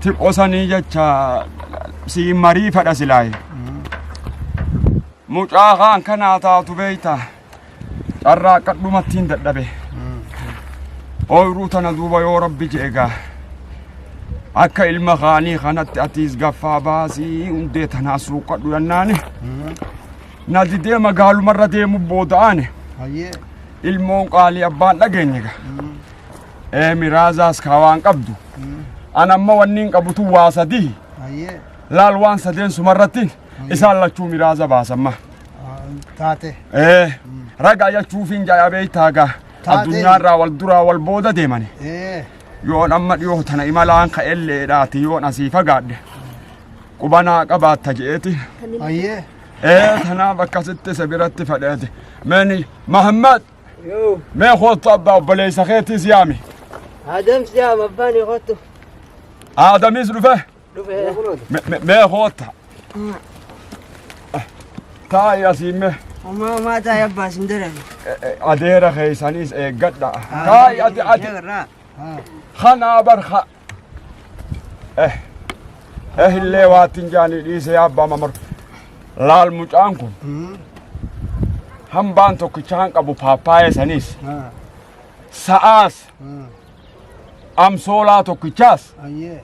Xiqqoo sanii jecha sii marii fedha silaaye. Mucaa kaan kanaa taatu beeyta. Carraa qadhumattiin dadhabe. Ooyiruu tana duuba yoo rabbi je'e gaa. Akka ilma kaanii kanatti atiis gaffaa baasii hundee tanaa suuqadhu jennaani. Na didee magaalumarra deemu booda'aani. Hayyee. Ilmoon qaalii abbaan dhageenye gaa. Ee miraazaas kaa waan qabdu. An amma wanni hin qabutu waa sadii. Hayyee. Laal waan sadeen sumarratti isaan lachuu miraaza baasamma. Taate. Ee ragaa jechuufiin jaya beektaa gaa. Taatee. Addunyaarraa wal duraa wal booda deemani. Ee. Yoon amma dhiyoo tana imalaan ka'elleedhaati yoon asii fagaadhe. Qubanaa qabaatta je'eeti. Hayyee. Ee tanaaf akkasitti isa biratti fadheeti. Meeni Mahammad Yoo, mee kootu abbaa obboleessa keetiis yaami. Adam si yaama abbaan kottu. Aadamis dhufe. Dhufe. Mee kootta. Taa'i asiin mee. Ammaa ammaa taa'ee abbaa sin darame. Adeera keessanis eeggadha. Taa'i ati ati kanaa barka. Eh eh illee waatiin jaanii dhiise yaa abbaa mamar. Laal mucaan kun hambaan tokkichaan qabu paappaayee saniis sa'aas amsoolaa tokkichaas Hayyee.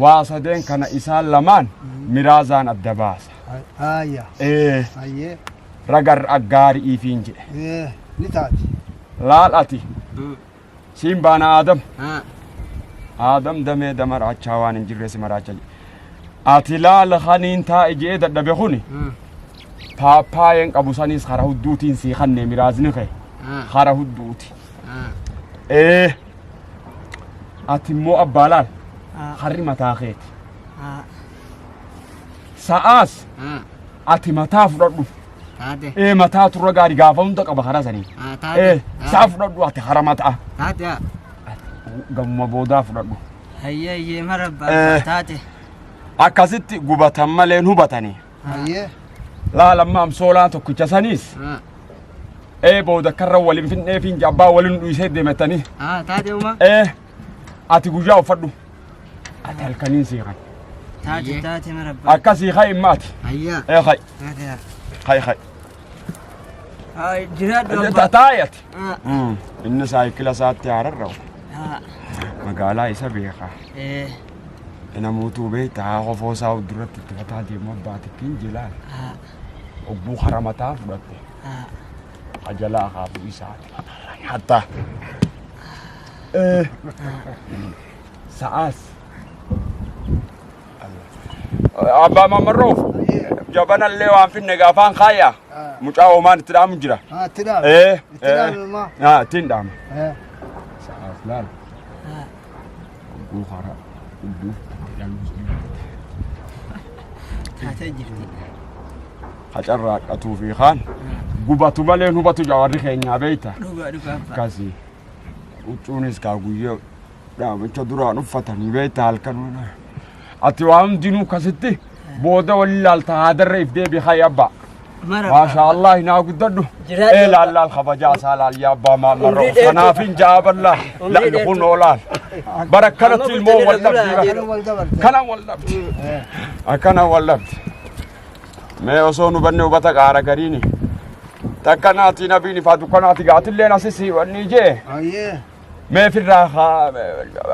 waa sadeen kana isaan lamaan miraazaan adda baasa. Haayya. Ee Hayyee. ragar aggaari'iifiin jedhe. Ee. Ni taati. Laal ati siin baana Aadam. Aadam damee damaraachaa waan hin jirre si maraacha jedhe. Ati laal kaniin taa'e je'ee dadhabe kuni paappaayeen qabu saniis kara hudduutiin sii kanne miraazni kee kara hudduuti. Ee ati immoo abbaa laal harri mataa keeti. Sa'aas ati mataa fudhadhu. Taate. Ee mataa turra gaarii gaafa hunda qaba karaa sanii. Ee sa'a fudhadhu ati hara mataa. Taate. Gamuma boodaa fudhadhu. Hayyee hayyee mara Eh. abbaa taate. Akkasitti gubatan malee hin hubatanii. Hayyee. Laal amma amsoolaan tokkicha saniis ee booda karra waliin finnee fi abbaa waliin dhiisee deematanii. Taate uma. Ee ati guyyaa uffadhu. Ati halkaniin siiqan. Taate taate mara abbaa. Akkasii ha'i imma ati. Hayyaa. Ee ha'i Taate. ha'i ha'i. Jiraadhu abbaa. Taa'i ati. Inni saayikila isaatti haararra'u. Magaalaa isa beeka. Ee. Namoota beekta haa kofoo isaa duratti itti fataa deemu abbaa tikkiin jilaan. Obbuu hara mataa fudhatte. Ajalaa akaafuu isaati. Hatta. Sa'aas. Abbaa Mamarroof jabanallee waan finne gaafaan kaaya. Mucaa hoomaan itti dhaamu jira. Haa itti dhaame. Ee. Itti dhaame maa. Haa ittiin dhaama. Ee. Sa'aas laal. Obbuu hara hudduu Taatee jirti. Hacarraaqqatuu fi kaan gubatu malee hubatu jawarri keenyaa beekta. Dhugaa dhugaa abbaa. Akkasii huccuunis kaa guyyaa dhaamicha duraan uffatanii beekta halkan. Ati waan hundinuu akkasitti booda wal ilaalta haadarra if deebi hayi abbaa. Mara abbaa. Maashaa Allah naa guddadhu. Jiraadhu Ee laal abbaa. laal kabajaa isaa laal yaa abbaa maammarra. Umrii dheertuu. Kanaaf hin jaaballaa. Umrii La'ni dheertuu. kun oolaan. Bara kanatti Amma ilmoo wal bultanii dhabdi. irra Kana wal dabarte. Kana wal dhabdi. Akkana wal dhabdi. Mee osoo nu banne hubata qaara gariini. Takka naatii nabiin ifaa dukkanaati gaatilleen asisi wanni jee. Hayyee. Mee firraa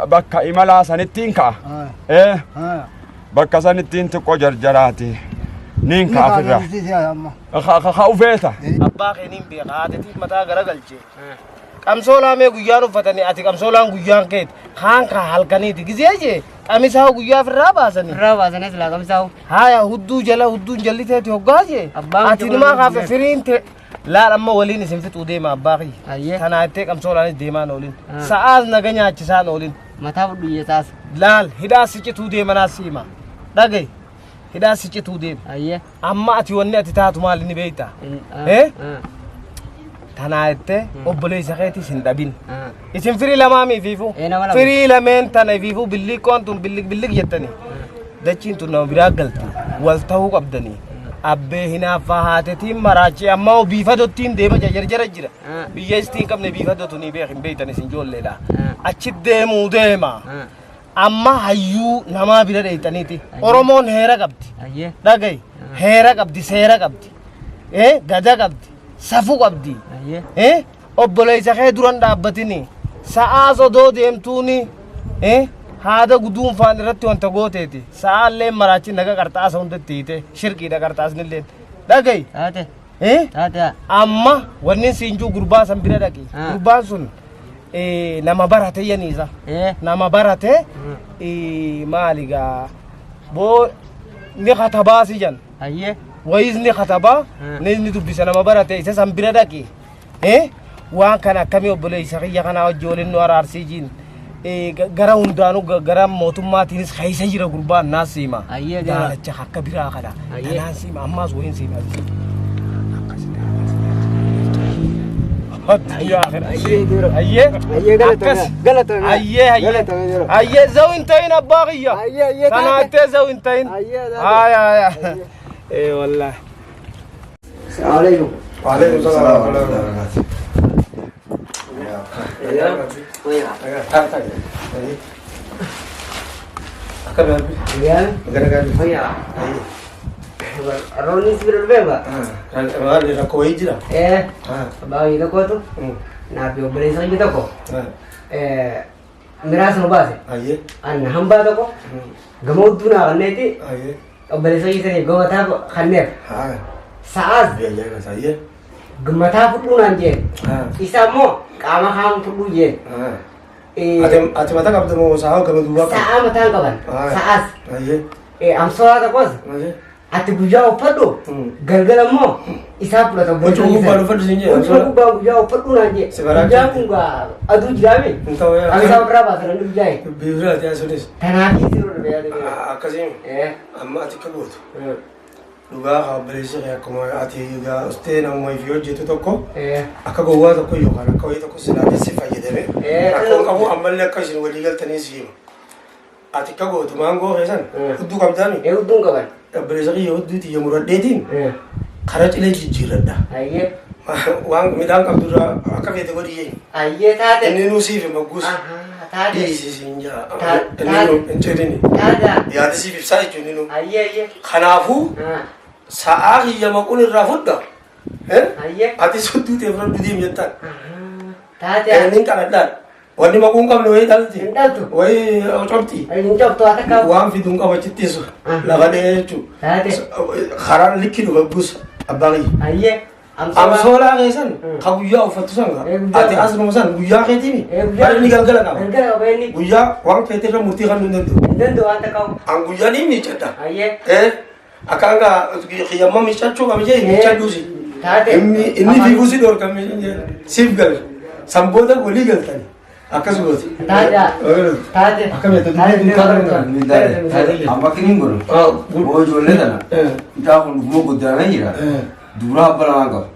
bakka imalaa sanittiin ka'a. Haa. Ee Haa. bakka sanittiin xiqqoo jarjaraati. Niin Ni ka'a firraa. kaafamti si'a amma. Ka ufeeta. Abbaa keeniin beeka haadhatiif mataa garagalche. Qamsoolaa mee guyyaan uffatanii ati qamsoolaan guyyaan keeti kaan kaa halkaniiti gizee jee qamisaa guyyaa ofirraa baasanii. Irraa baasanii silaa qamsaa'u. Haaya hudduu jala hudduun jalli teeti hoggaa jee Abbaan ati kun numaa kun kaafe kun firiin te laal amma waliin isin fixuu deema abbaa kiyya. Hayyee. Tanaa ittee qamsoolaanis deemaan oolin. Ah. Sa'aas naga nyaachisaan oolin. Mataa fudhu hiyyeessaas. Laal hidhaa si cituu deemanaas si hima. Dhaga'i hidhaa si cituu deema. Hayyee. Amma ati wanni ati taatu maali ni beektaa? Eh? Tanaa jettee obboleessa keetis hin dhabin. Isin firii lamaa ifiifuu? Eh, nama lama. Firii lameen tana ifiifuu billiqqoon tun billiq billiq jettanii. Dachiin tun nama biraa galti. Wal ta'uu qabdanii. Abbee hinaaffaa haatetiin maraachee amma hoo biifadottiin deema jarjara jira. Biyya istii hin qabne biifadotu ni beek hin beektan isin ijoolleedha. Achi deemuu deema. Amma hayyuu namaa bira dheeyxaniiti. Oromoon heera qabdi. Ayyee. Dhagayi. Heera qabdi, seera qabdi. Gada qabdi, safuu qabdi. Ayyee. Obboleessa kee duran dhaabbatini. Sa'aa sodoo deemtuuni. Haada guduunfaan irratti wanta gooteeti. Sa'aallee maraachi naga qarxaasa hundatti hiite. Shirqiidha qarxaasnillee. Dhagayi. Taate. Taate. Amma wanni siinjuu gurbaa san bira dhaqi. Ah. Gurbaan sun nama barate yaniisa. Nama barate maali gaa boo ni katabaa si jan. Ayyee. Wayiis ni katabaa Ah. ni dubbisa nama barate isa san bira dhaqi. Waan kana akkamii obboleessa kiyya kanaa wajji waliin nu araarsii jiin. Gara hundaanuu gara mootummaatiinis keessa jira gurbaan naas siima. Ayyee, jira. Daalacha akka biraa kana. Ayyee. Tanaan siima ammaas wayiin siima. Ayyee. Ayyee galatoomi. Akkas. Galatoomi. Ayyee ayyee. Galatoomi jira. Ayyee zaw hin ta'in abbaa kiyya. Ayyee ayyee taate. Tanaattee zaw hin ta'in. Ayyee taate. Aya aya. Wallahi. Assalamu alaikum. Waalaikum salaam wa rahmatullahi wa barakatuh. Ayyee. Fayyaa. Roonni si bira dhufee ba? Rakkoo wayii jira. Abbaa kiyya tokkotu naaf obboleessa kiyya tokko miraasa nu baase. Ayyee. An hambaa tokko gama hudduu naa kanneeti Ayyee. obboleessa kiyya saniif gama mataa kanneef. Haa. Sa'aas Biyya ayyee. mataa fudhuu naan jeen. Haa. Isa immoo qaama kaan fudhuu jeen. Haa. Ati mataa qabdu moo sa'a gama duubaa qabdu? Sa'aa mataan qaban. Sa'aas. Ayyee. Amsoolaa tokkos Ayyee. ati guyyaa uffadhu galgala immoo isaa fudhata. Huccuu gubbaan uffadhu siin jedhe, Huccuu amsoolaa. gubbaan guyyaa uffadhu naan jee. Si baraa Guyyaan jirti. kun gaa aduu jiraame. Hin ta'u yaa. Kan isaa ofirraa baasan namni guyyaa hin. Dubbii biraati yaa sunis. Kanaaf si rola yaada bira. Akkasiin amma ati akka gootu. Dhugaa haa obboleessi kee akkuma ati egaa ustee namuma ifii hojjetu tokko akka gowwaa tokko yookaan akka wayii tokko silaatii si fayyadame rakkoon qabu ammallee akka isin walii galtanii si hima. Ati akka gootu maangoo keessan hudduu qabdaami. Hudduun qaban. Obboleessa kiyya hudduu tiyya muradheetiin kara cilee jijjiirradha. Ayyee. Waan midhaan qabdurraa akka feete godhi jeen. Ayyee taate. Inni nuu siif magguus. Taate. Dhiisi siin jaa. Ta- Inni nuu hin jedhini. Taate. Yaada siif ibsaa jechuun inni nuu. Ayyee ayyee. Kanaafuu sa'aa kiyya maquun irraa fudha. Ayyee. Ati hudduu ta'e fudhadhu deemi jettaan. Taate. Inni qaladhaan. Wanni maquun qabne wayii dhalti. Hin dhaltu. Wayii cobxi. Hin cobxu haa takka. Waan fiduun qabachittisu lafa dhee jechuudha. Taate. Karaan likki dhufa gusa abbaa kiyya. Ayyee. Amsoolaa keessan ka guyyaa uffattu san ati asuma san guyyaa keetiimi. Bari inni galgala qaba. Galgala qaba inni. Guyyaa waan keetirra murtii kan hin danda'u. Hin danda'u waan takka. An guyyaa ni miiccadha. Ayyee. Akka hanga kiyyamma miiccachuu qaba jee miiccadhuusi. Taate. Inni fiiguusi dhorkame siif gale. San booda walii galtani. Akkas gooti. Taate. Taate. Akkamitti Amma kiniin godhu. Boo ijoollee tana. Mucaa kun dhuguma guddaamee jira. Dubara abbaa lamaan qaba.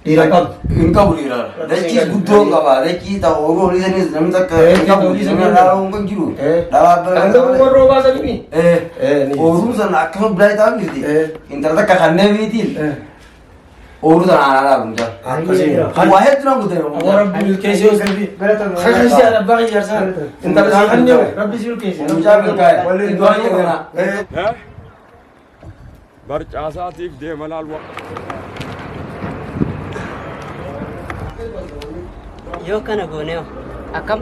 Dhiira qabdu. Hin qabu dhiira. Dachii guddoo hin qaba. Dachii ta'u ooluu olii sanis namni takka hin qabu. Namni dhalaa hin jiru. Dhalaa abbaa lamaan Kan qaba. warra baasanii. Ooluu sana akkasuma biraa ta'an jirti. Intala takka kanneen miitiin. Ooluu sana aanaa dhaabu mucaa. Akkasii. Waa hedduu nama guddate. Rabbi milkeessee osoo fi. Kakasii ala abbaa kiyyaarsaa. Intala isaa kanneen rabbi si milkeesse. Mucaa milkaa'e. Waliin Du'aa jedhama. Barcaasaatiif deema laal wa. Yoo kana goonee Akkam?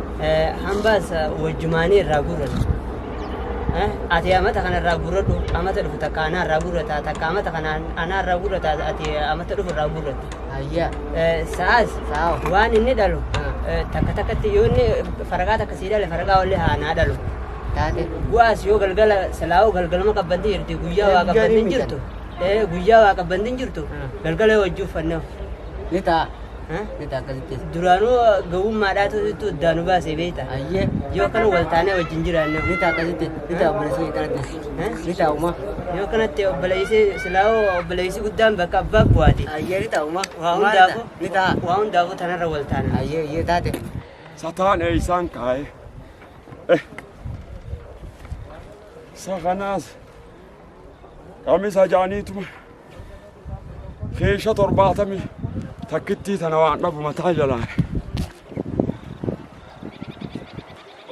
Hambaas wajjumaanii irraa guurratu. Ati amata kana irraa guurradhu, amata dhufu takka anaa irraa guurrata, takka amata kana anaa irraa guurrata, ati amata dhufu irraa guurratta. Ayyaa. Sa'aas Sa'aa. waan inni dhalu takka takkatti yoo inni faraqaa takka sii dhale faraqaa ollee haa naa dhalu. Taate. Bu'aas yoo galgala silaa'uu galgaluma qabbantii jirti guyyaa waa Guyyaa ni qabbantiin miidhan. jirtu. Guyyaa waa qabbantiin jirtu galgala wajjii uffannee. Ni ta'a. Ni ta'a akkasitti. Duraanuu gowwummaadhaatu uddaanuu baasee beekta. Ayyee. Yoo kana wal taanee wajjin jiraanne. Ni ta'a akkasitti. Ni ta'a obboleessa kee kanatti. Ni ta'a uma. Yoo kanatti obboleessi silaa'uu obboleessi guddaan bakka abbaa bu'aati. Ayyee ni ta'a uma. Waa Uma ni hundaafuu ta'a. Ni ta'a. waa hundaafuu tanarra wal taana. Ayyee ayyee taate. Sataan eeysaan kaa'e. Isa kanaas qamisa jaaniituma keesha 70 takkittii tana waan dhabu mataa jalaan.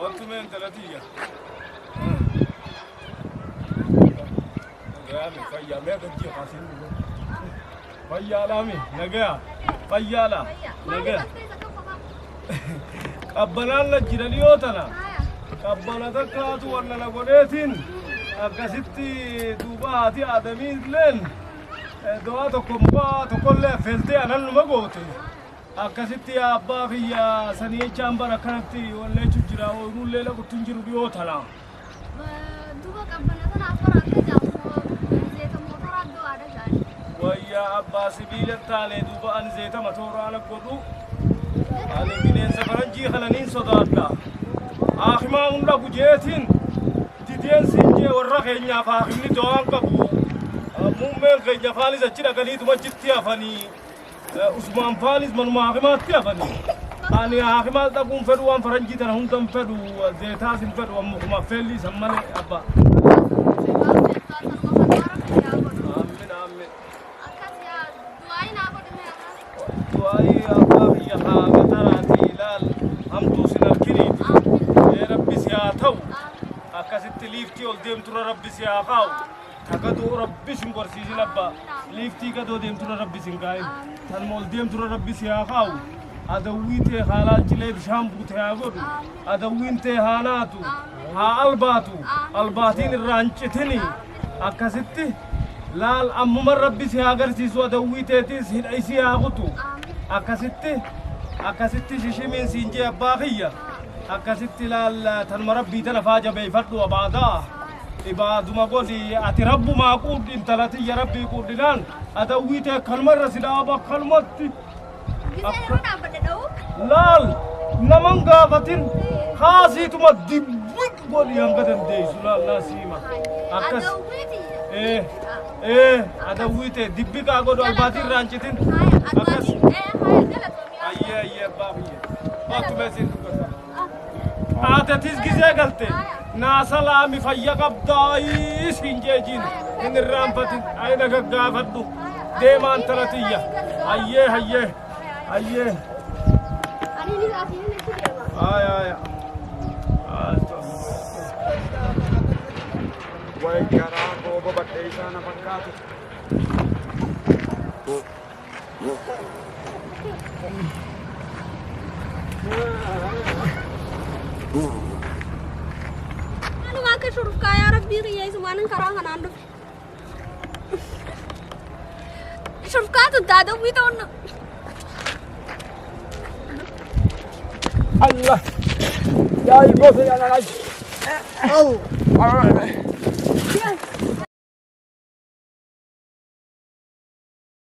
Wanti mee intala tiyya. Nagayaami fayyaa mee gajjii kaasiin dhufe. Fayyaadhaami nagaya fayyaadha nagaya. Qabbanaan na jira dhiyoo tana. Qabbana takkaatu wanna na godheetiin akkasitti duuba haati aadamii illeen du'aa tokko muka tokkollee affeeltee anan numa goote. Akkasitti yaa abbaa kiyya sanii jechaan bara akkanatti walleechu jira ooyiruullee laquttu hin jiru dhiyoo tana. Duuba qabbana tanaaf bara akka jaamu zeeta mootoraa du'aadha jaani. Wayyaa abbaa sibiila taane duuba ani zeeta matooraa na godhu. Ani bineensa faranjii kana niin sodaadha. Haakimaa hun dhabu jeetiin dideen siin jee warra keenyaaf haakimni do'aan qabu. Muummeen keenya faanis achi dhaqaniituma achitti hafanii. Usmaan faanis manuma haakimaatti hafanii. Ani haakimaa dhaquun fedhu waan faranjii tana hunda hin fedhu zeetaas hin fedhu amma kuma affeellii san malee abbaa. Aamin aamin. Du'aa'ii abbaa biyya haa gataraati ilaal hamtuu sin harkiniiti. Ee rabbi si haa ta'u. Akkasitti liiftii ol deemturra rabbi si haa kaa'u. Ta gadoo rabbi sin gorsiisin abbaa. Liiftii gadoo deemturra rabbi sin kaa'in. Tanuma ol deemturra rabbi si haa kaa'u. Adawwii tee haa laalchilee bishaan buute haa godhu. Adawwiin tee haa naatu. Haa albaatu. Albaatiin irraa hin citini. Akkasitti laal ammuma rabbi si haa agarsiisu adawwii teetis hidha isii haa kutu. Akkasitti akkasitti shishimiin siin jee abbaa kiyya. Akkasitti laal tanuma rabbii tana faa jabeeffadhu abaadaa. Ibaaduma godhi ati rabbumaa quudhi intala tiyya rabbii quudhinaan adawwii tee kanuma irra si dhaaba kanumatti. Laal naman gaafatin haasiituma dibbiq godhi hanga dandeessu laal naa siima. Akkas ee ee adawwii tee dibbiqaa godhu albaatii irraa hin citin. Akkas ayyee ayyee abbaa kiyya. Kottu mee siin dubbata. Aatetis gisee galte naa salaami fayya qabdaa siin jeejiin hin irraanfatin ayina gaggaafadhu deemaan tana tiyya hayyee hayyee hayyee Aya aya. Way garaa koo babadhee isaa na fakkaatu. Maaluma akka shurufkaa yaa rabbii kiyya isumaanin karaa kanaan dhufe. Shurufkaa tun taatawwii ta'uun Allah. Yaa gosa yaa nanaaj.